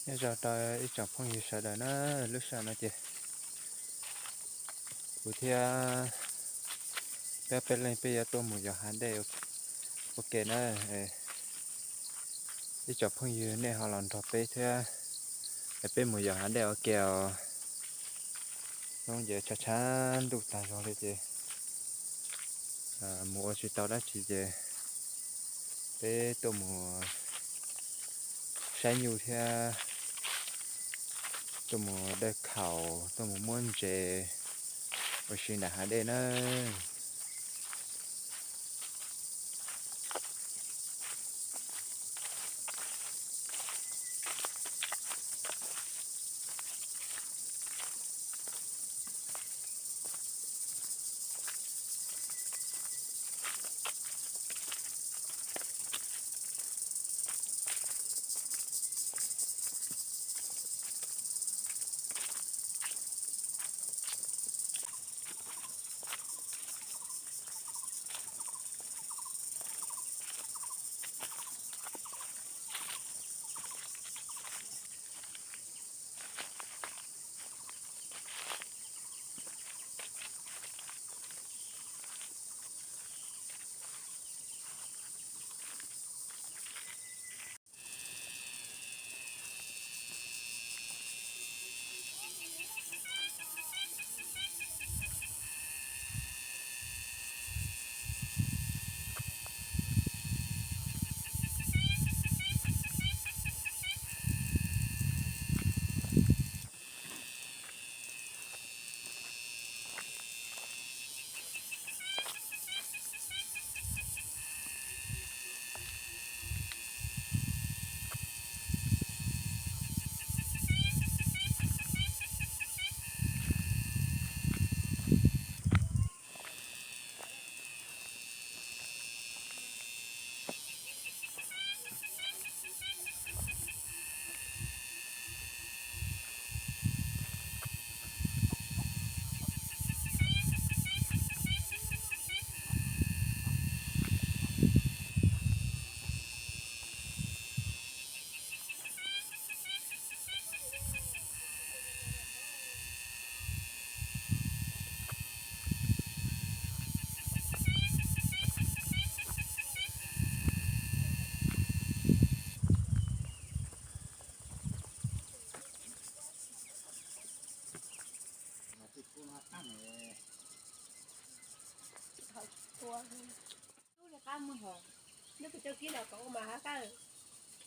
Nyob zoo rau ib tsoom phooj ywg sawv daws na, lub sij hawm no ces kuv thiab peb peb leeg peb yuav tuaj mus yos hav dej ua ke na. Ib tsoom phooj ywg nej ho los nrog peb thiab, es peb mus yos hav dej ua ke os. Hnub ces tshav tshav ntuj tag zog li ces mus ua tsis tau dab tsi ces peb tuaj mus saib nyuj thiab tuaj mus dawj khaus, tuaj mus muab ntses ua si nram hav dej na.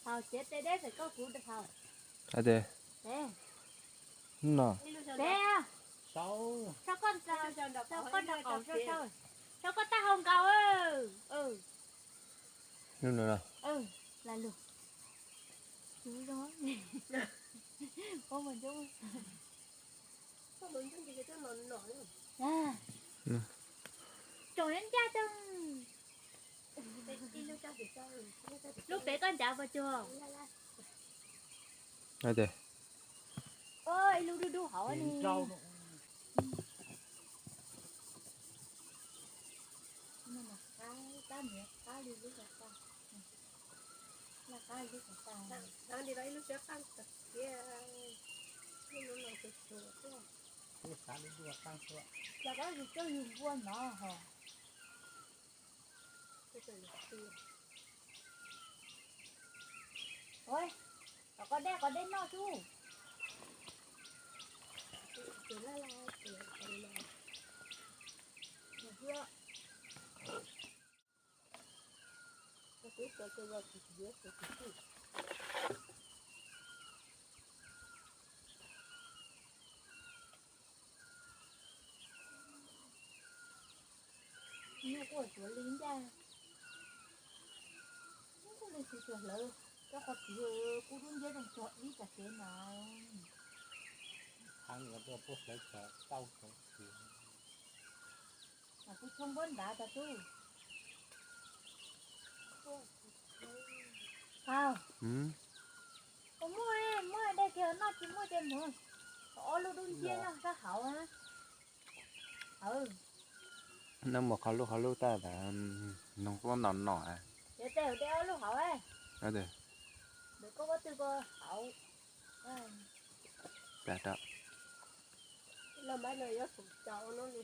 Thaum tsev tes deb pem koj kuv rau thaum. Tes. Tes. No. Tes. Sau koj, sau koj nrog qaum sau, sau koj taub hau nkaus. Lub no. Lam lug. Ub zoo. Ub mas zoo. Tsoom ncaj tsoom. Lub pem koj ncav puas cuag? Ib lub dub dub hauv ni. Los dab tsi coj yug npua no hos. Ua, kom koj dej, kom dej noj xwb. Nyuj kuj suav li ncaj. Kuj li tsis tsuas hlawv, rau qhov txiv kuj dub nciab zoo tsuag ib tag kev na. Mas kuj tshoob npuab nrad tag tub. Aw, muaj, muaj dej kiag noj tsis muaj ces mus. Ob lub dub nciab nyob sab hauv na. Noj mus qhov lub qhov lub tag tas noog kuj nom nom. Ces tej hauv dej ob lub hauv. Ntawm koj pob tw ko hauv. Plas rau. Los maiv no yuav fum tau no li.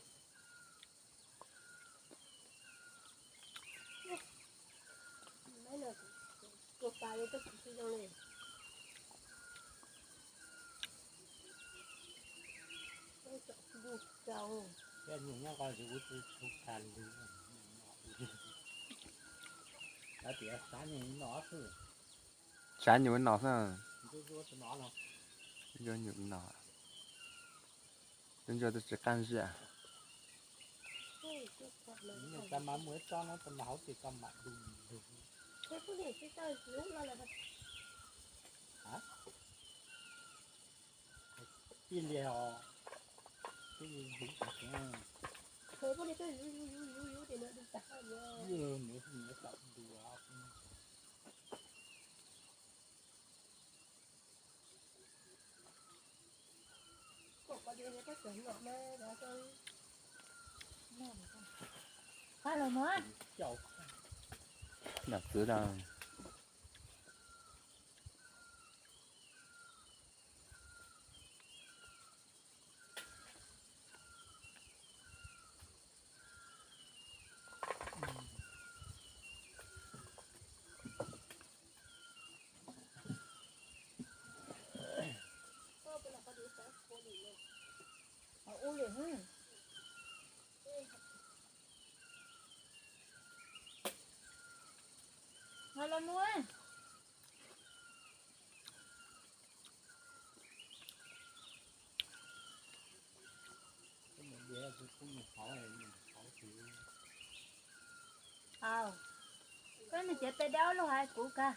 Maiv no kuv pas li tub kuv tsis zoo li. Tub tau. Nyuam nyob ko kuv tsis tau tas li. Lawv tias xav nyuam no xwb. Xav nyuam no xwb. Ntsuag nyuam no. Tus ntsuag twb tsis qab ziam. Tau mas muaj ib tsob no tau mas hauv ces tau mas du du. Tij liag os, tij liag yuv yuv yuv yuv yuv yuv yuv ces nws du tag. Nws nws tau du. Nram txwv tau. Los mus. Koj nws cev tes dawb lug hais kuv kag.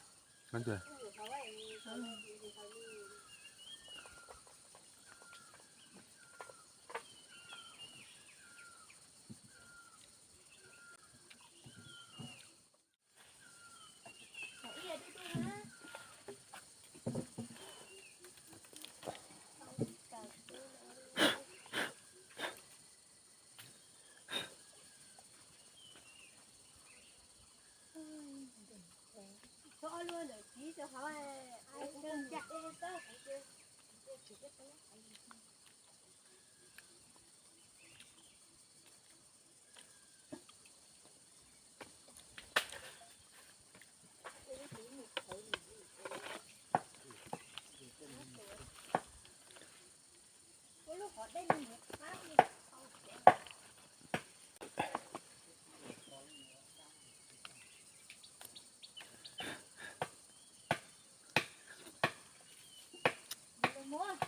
Los muab,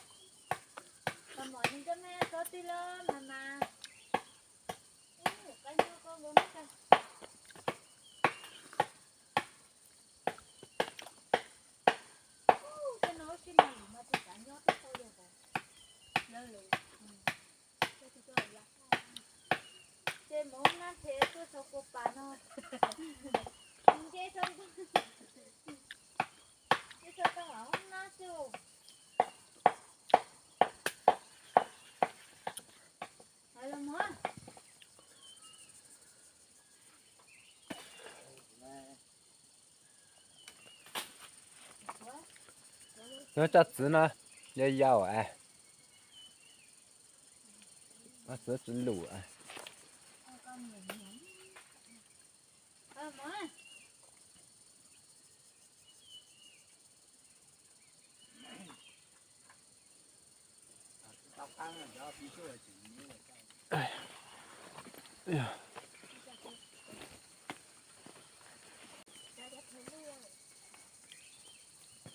koj mom nws coj mej tsob twg los mas mas. Ub, qab nyob koj ua muab tag. Ub, tej no ub sib nag lwm mas tus kav nyob twb tau lawm. Lawv lawm. Ces mus nab them tuaj txog kua pas no. Nce txog, nce txog tau hoob nab xwb. Hais los mas. Nyob tsob txwv no yau yau as, txwv tsis lum as.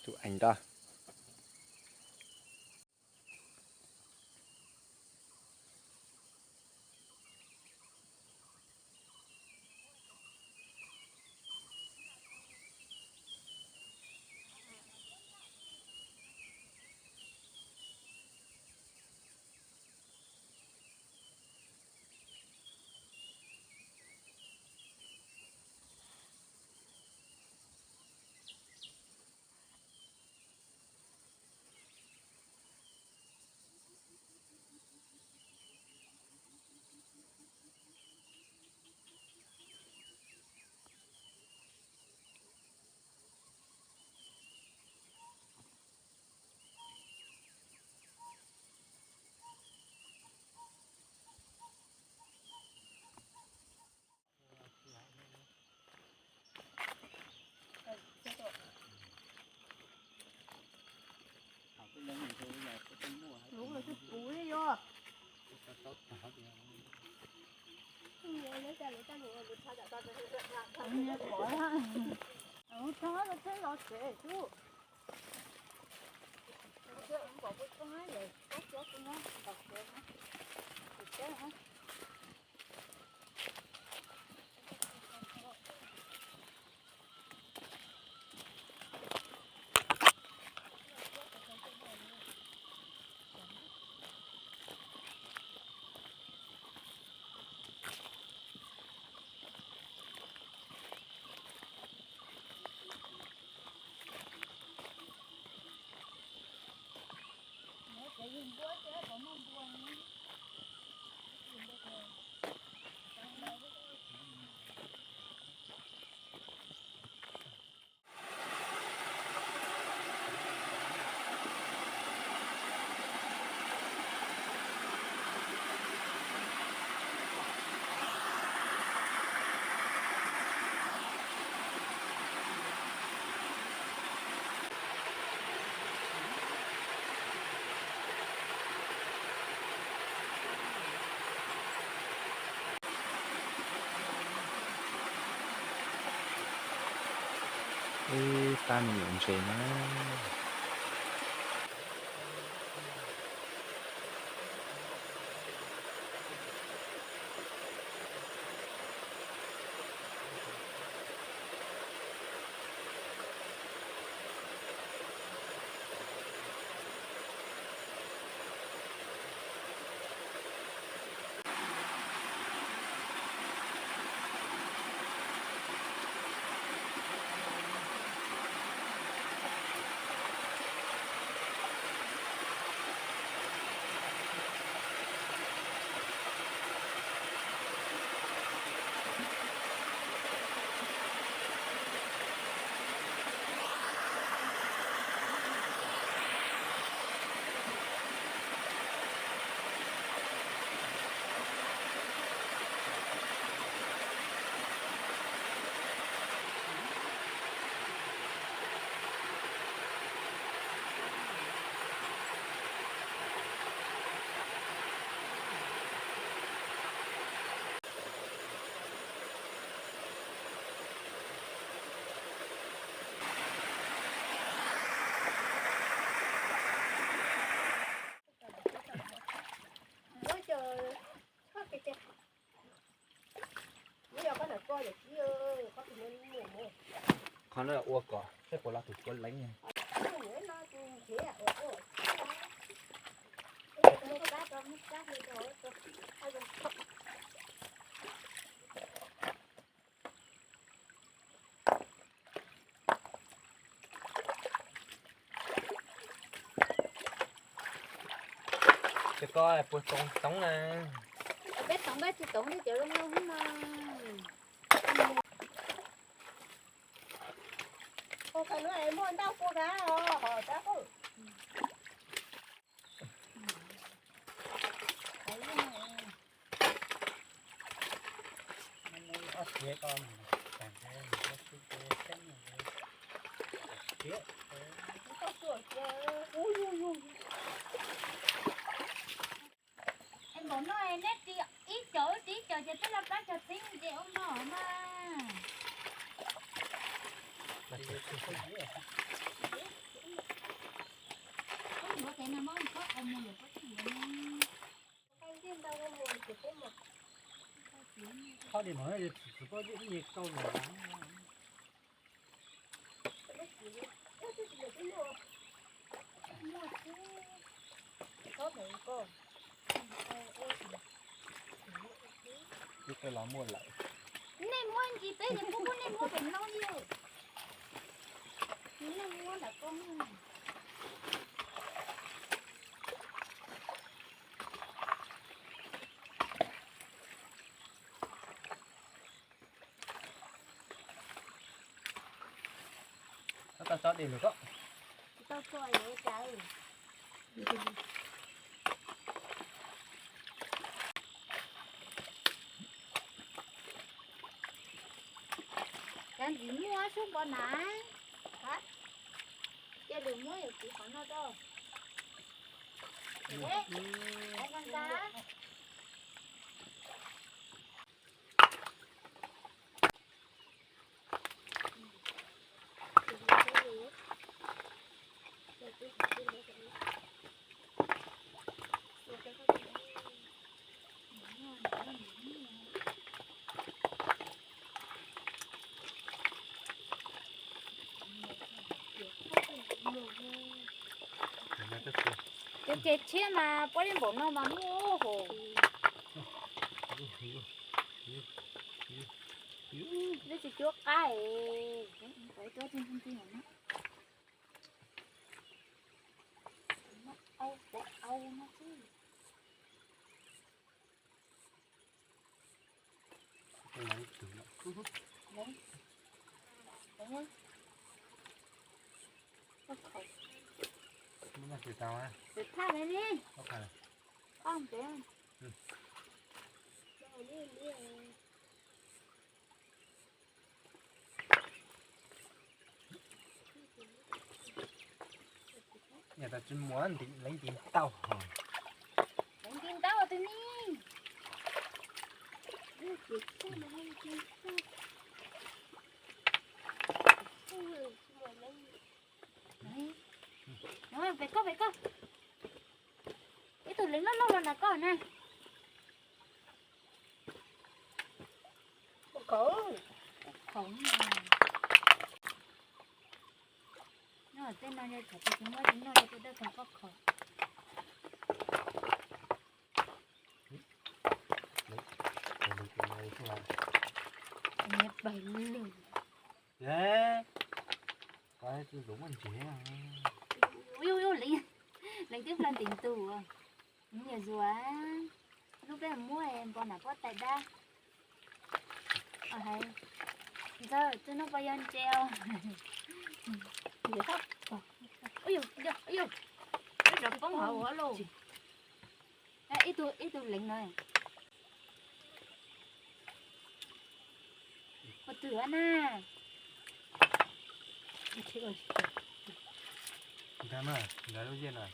Tus eev rau. Ib pab me nyuam ntses na. Qhov no ua kom seb puas los tus puav leev. Ces koj puas toov toov na? Peb toov peb tsis toov li cov zoo no mas. Ua qhov no es muaj ntau kua kav os, hov tab. Npaum no neb ris ib co ris ib co ces twb laj plab cog txeeb ces ua no mas. Koj yuav tes no muab koj qau mus lawm koj twb yuav ne. Qhov di mas tsis tsis koj ib nyuag kauj los. Ib qe los muaj lawm. Nej muab ntsis peb ces kuv kuj nej muab pem no li. Nej muab ntawm koj. Tau tso dej lawm koj. Tau tso lawm cas. Cas ntxim muaj sub npo na. Cia lwm muab yawm txiv qhov no rau. Ntxa ntxa. Cov ces tshiab mas puab li npaum no mas muaj hos. Lub tsis cuab qab es. Au, au no xwb. Thaj li. Yog tas tsis muaj leev nti ntau hos. Leev nti ntau tus ni. Pem koj, pem koj. Ib tug leev loj loj los ntawm koj na. Khaum, khaum. Nyob tej no yog cov tsis muaj tsis noj yog tej dawb khaum koj khaum. Nyias pais lug. Ua yus, leev twb plawg tim ntug. Nyias zuav, hnub peb muab npo nram pob tais dab. Ntxawg, txog hnub peb yog ntse os. Ua yus, ua yus, ua yus, peb rov poob hauv ua lauj. Ib tug, ib tug leev no. Ua twg na? Ntag na, ntawd lub ziaj na.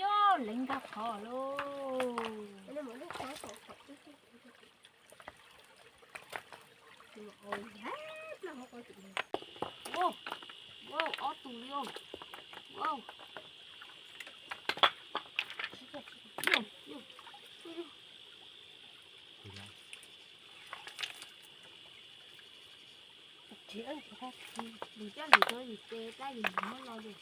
Yog leev nkag qhov lauj. Wow, wow, ob tug li os. Wow. Lwm coj lwm tuaj yus ces tab yus muab lo li.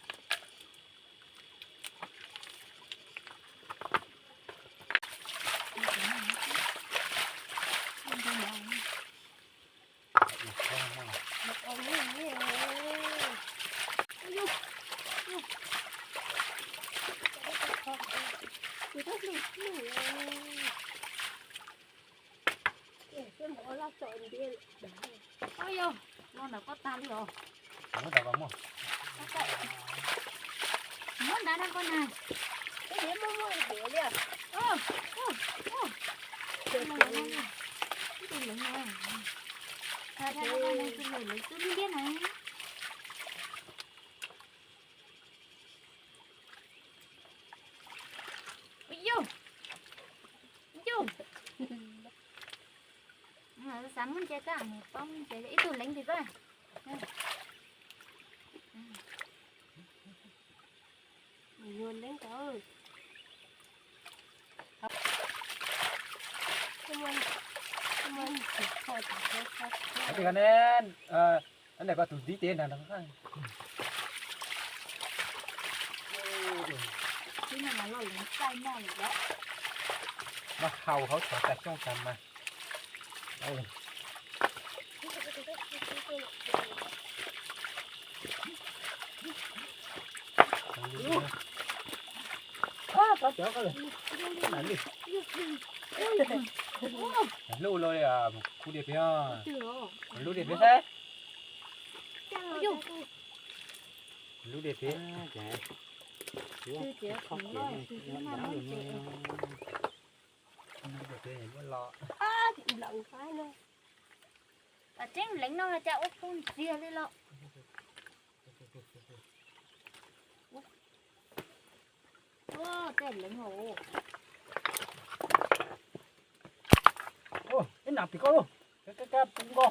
Ua yog, lo ntawm koj tag li os. Muab ntawd na koj na. Ib tug leev no, tus leev twb liab liab na. Ua yus, ua yus. Xav muab ntses koj, paub muab ntses ib tug leev tim koj. Yus leev tau. Ntawm koj tus dib ces nrog nrog. Mas haus hauv txog tas xyoo tas mas. Hlub los, khu diam peb, hlub diam peb xwb. Hlub diam peb. Hlub diam peb muab los. Tseeb leev no cas ua kub ntxiag li los. Ua tej leev os. Ib nam pim koj lauj, kab kab pub nko.